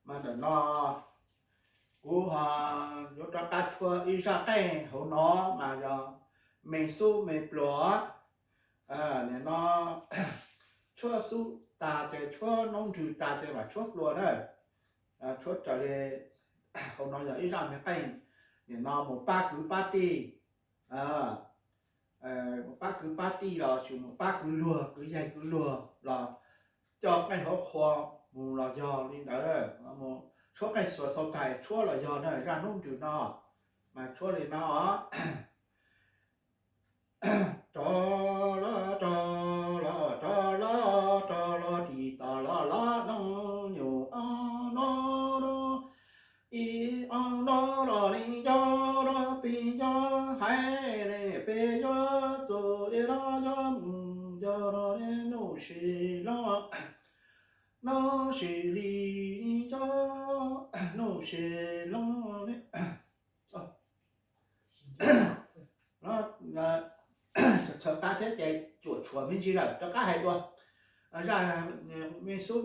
Mas ntawm no kuv ho yuav rov qab tshuab ib zaj qeej hauv no mas yog me xub me pluas. Nim no tshuab xub tas ces tshuab noob nrws tas ces mam tshuab pluas na. Tshuab raws li hauv no yog ib zaj me qeej. Nim no mus pab kwv pab tij, mus pab kwv pab tij los sis mus pab kwv luag kwv yaig kwv luag los coj qeej hauv qhua mus los yog li ntawd. Tshuab qeej xuas xau tais tshuab los yog na, zaj noob nrws no mas tshuab li no os. Rov los rov los rov los rov los ris tom los los noog nyuam ob no, ib ob no los li yog rau peb yog hais li peb yog txuas li los yog mus yog rau li noj sis los, noj sis li yog noj sis los li. Txhaws qab thiab ces cuam tshuam me ntsis lawm rov qab hais dua. Zaj me xub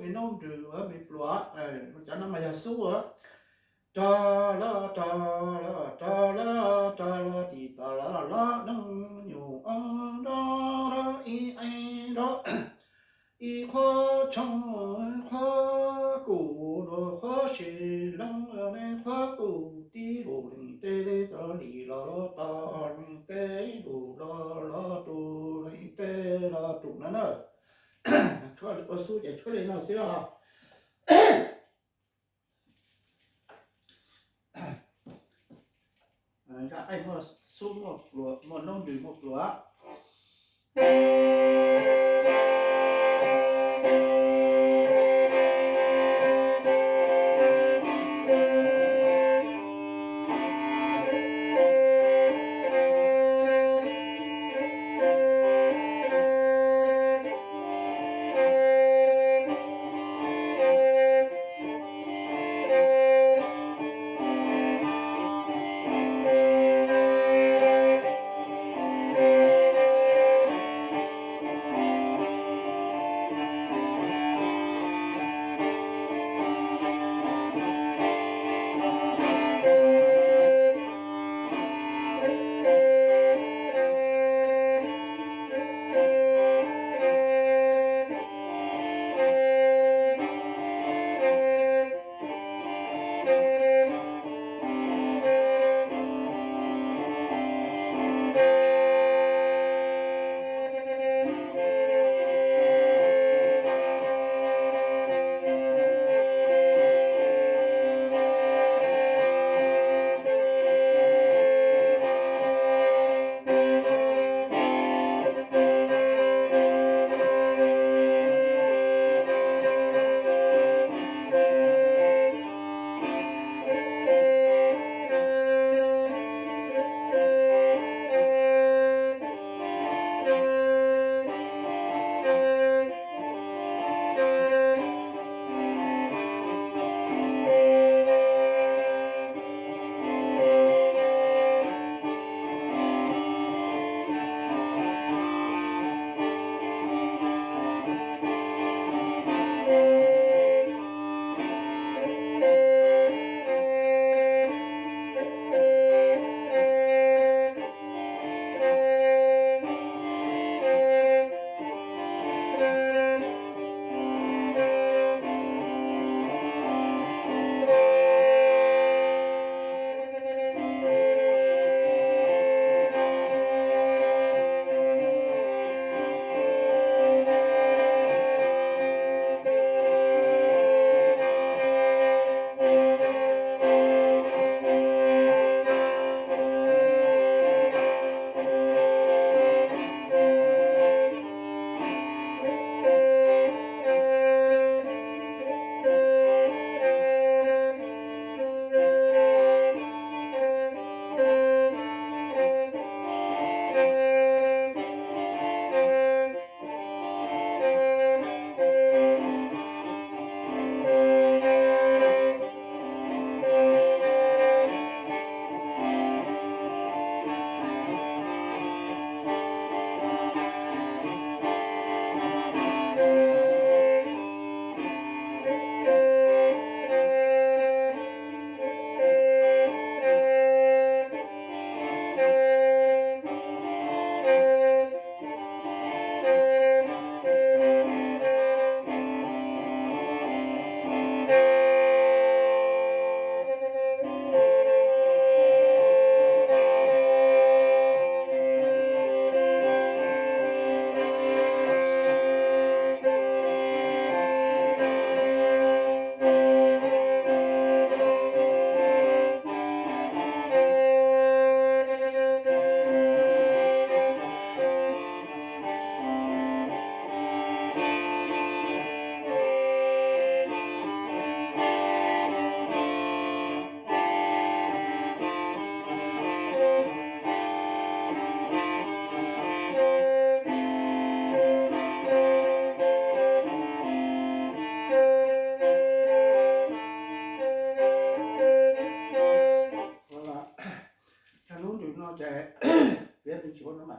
me noob nrws me pluas, cov no mas yog xub. Rov los rov los rov los rov los ris tom los los noog nyuam ob no, ib ev los ib qhuab tshoob, qhuab kuv los qhuab sis los ne, qhuab kuv tib lus leej teb li tau li los los tau leej teb lus los los tus leej teb los tus no na. Tshuab ua xub ces tshuab li no xwb os. Zaj qeej muaj xub muaj pluas, muaj noob nrws muaj pluas.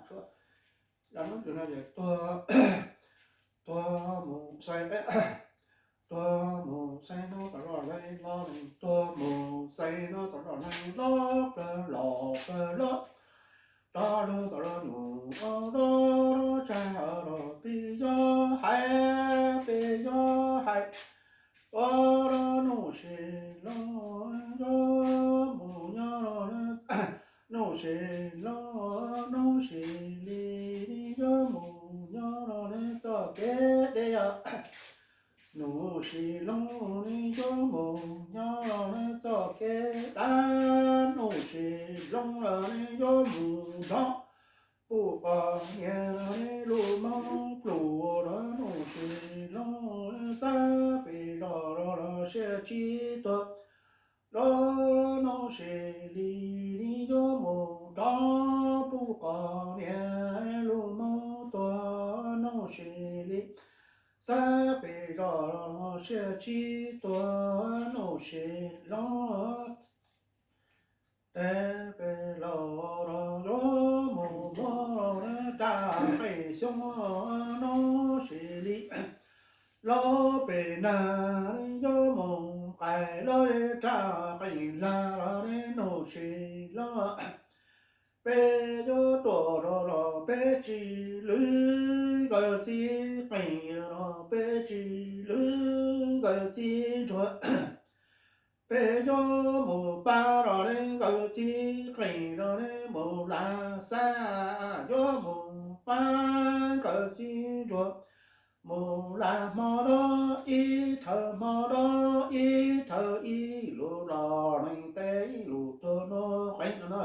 Tshuab, lub no ces tuag, tuag mus xais, tuag mus xais no tom zos neeg los, tuag mus xais no tom zos neeg los, plawg los plawg los, rov lug tom zos nyuj los, tsag los peb yuav hais, peb yuav hais. Ua rau Nuj Sis Hlob yuav mus nyob rau, Nuj Sis Hlob, Nuj Sis Lis, neb yuav mus nyob rau neb txoj kev deb os. Nuj Sis Hlob, neb yuav mus nyob rau neb txoj kev dab, Nuj Sis Hlob los neb yuav mus nrog puj qos niam neb lub mob plum rau Nuj Sis Hlob, xab pem zos los los siab tsis tuag. Rau Nuj Sis Lis, neb yuav mus nrog puj qos niam lub mob tuag Nuj Sis Lis, xab pem zos los los siab tsis tuag Nuj Sis Hlob. Teb pem los los yuav mus muab raj qeej xyoob Nuj Sis Lis, los pem nag yuav mus qais los raj qeej lag los Nuj Sis Hlob. Peb yuav tuaj rau los peb tsis lwv nkawd txiv qeej los peb tsis lwv nkawd txiv ntsuag. Peb yuav mus pab rau nkawd txiv qeej rau mus la xab, yuav mus pab nkawd txiv ntsuag. Mus la hmo no ib thawv, hmo no ib thawv, ib lus los neeg teb ib lus tuag no qeeb no na.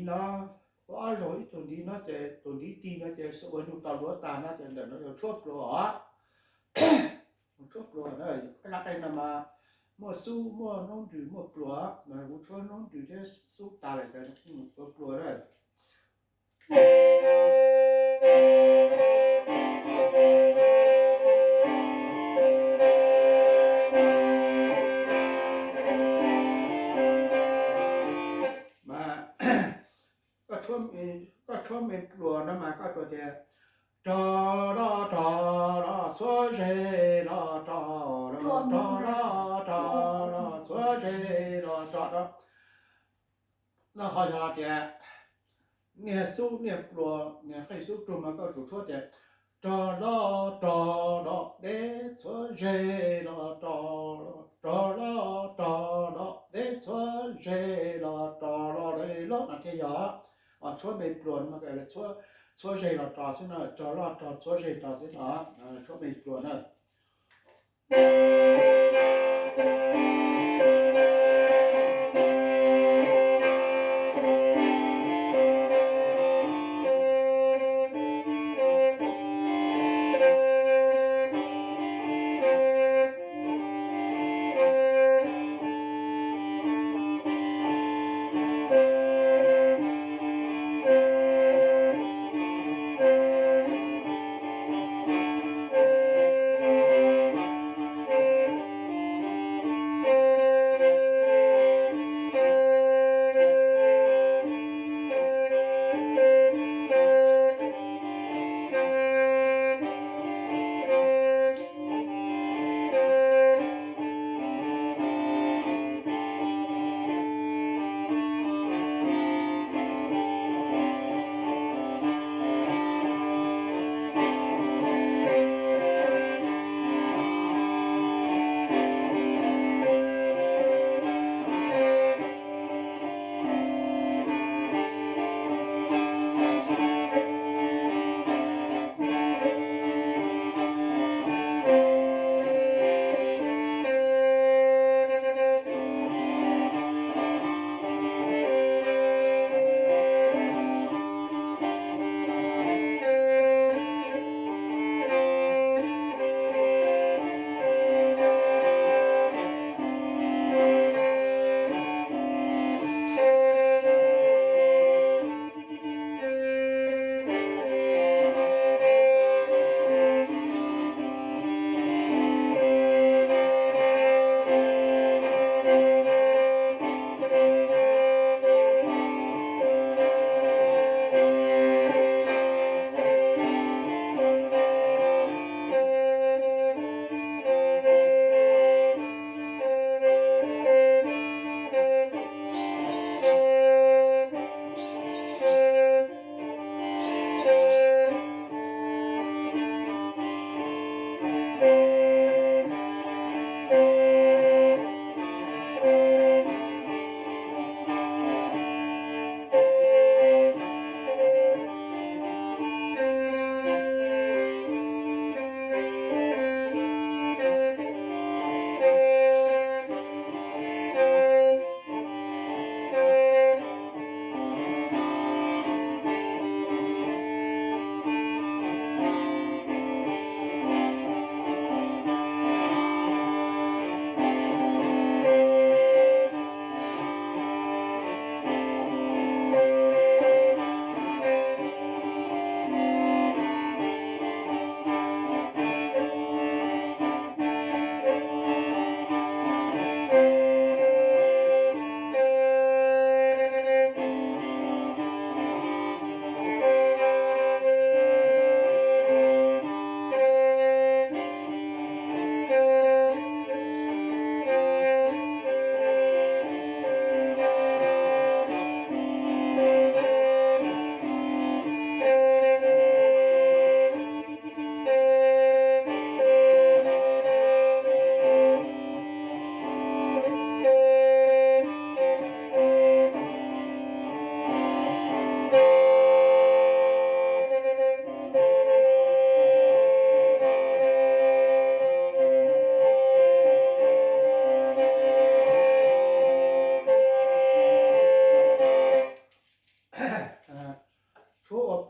no, ua ob zaug ib tug ntiv no ces tus ntiv ti no ces ua nyuj tau luav tag no ces ntawm no yog tshuab pluas os. Tshuab pluas na, qab qe no mas muaj xub muaj noob nrws muaj pluas, kuv tshuab noob nrws thiab xub tas lawm ces pluas pluas na. Mas koj tshuab me pluas no mas koj tsuas tias rog los rog los txhuab zeg los rog los rog los rog los txhuab zeg los rog rog. No ho yog tias niag xub niag pluas niag qeej xub rug mas koj tsum tshuab tias rog los rog los deb txhuab zeg los rog los rog los rog los deb txhuab zeg los rog los deb los no thiaj yog. Tshuab me pluas no mas txhuab zeg los rog xwb no, rog los rog txhuab zeg rog xwb no, tshuab me pluas na.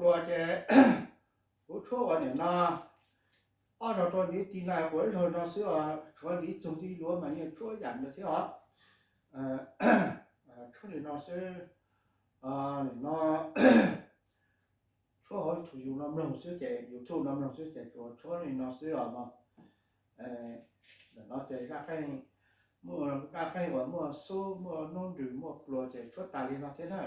Plua ces kuv tshuab ua nim no ob zaug rau ntiv ti no, ua ib zaug no xwb os, tshuav ntiv txug ntiv luav mas yeej tshuab yam no thiab os. Tshuab li no xwb, nim no tshuab hauv YouTube no mloog xwb ces, YouTube no mloog xwb ces tsuas tshuab li no xwb os mog. Ntawm no ces zaj qeej, muaj zaj qeej uas muaj xub, muaj noob nrws, muaj plua ces tshuab tas li no thiab na.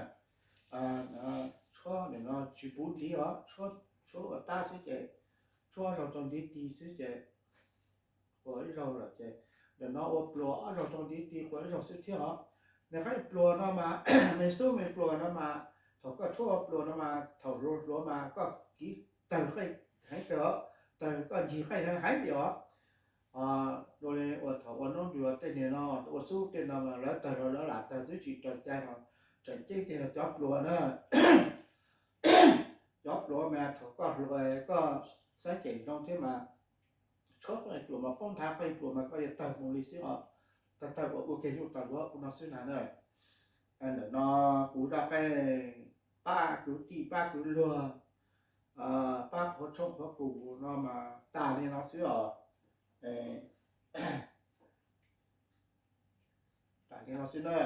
Tshuab nim no tsis puv ntiv os, tshuab ua tab xwb ces, tshuab zaug rau ntiv ti xwb ces ua ib zaug lawm ces, ntawm no ua plua ob zaug rau ntiv ti ua ib zaug xwb thiab os. Nws qeej plua no mas, me xub me plua no mas, thaum koj tshuab ua plua no mas thaum hluav hluav mas koj kiv tawg qeej heev kawg, tawg koj ncig qeej heev li os. Dua li uas thaum ua noob nrws tej niag no, ua xub tej no mas lawv tawg los lawv lam tawg xwb tsis raws cai, tseem ceeb tiag cov plua na. Cov plua mas thaum koj hluas koj xav cem zoo thiab mas, tshuab qeej plua mas poob nthav qeej plua mas koj yuav tawg mus li xwb os. Tawg tawg ua ua kiag yuj tas luav ua no xwb na na. Ntawm no kuv zaj qeej pab kwv tij pab kwv luag, pab qhuav tshoob qhuav kum no mas tas li no xwb os. Tas li no xwb na.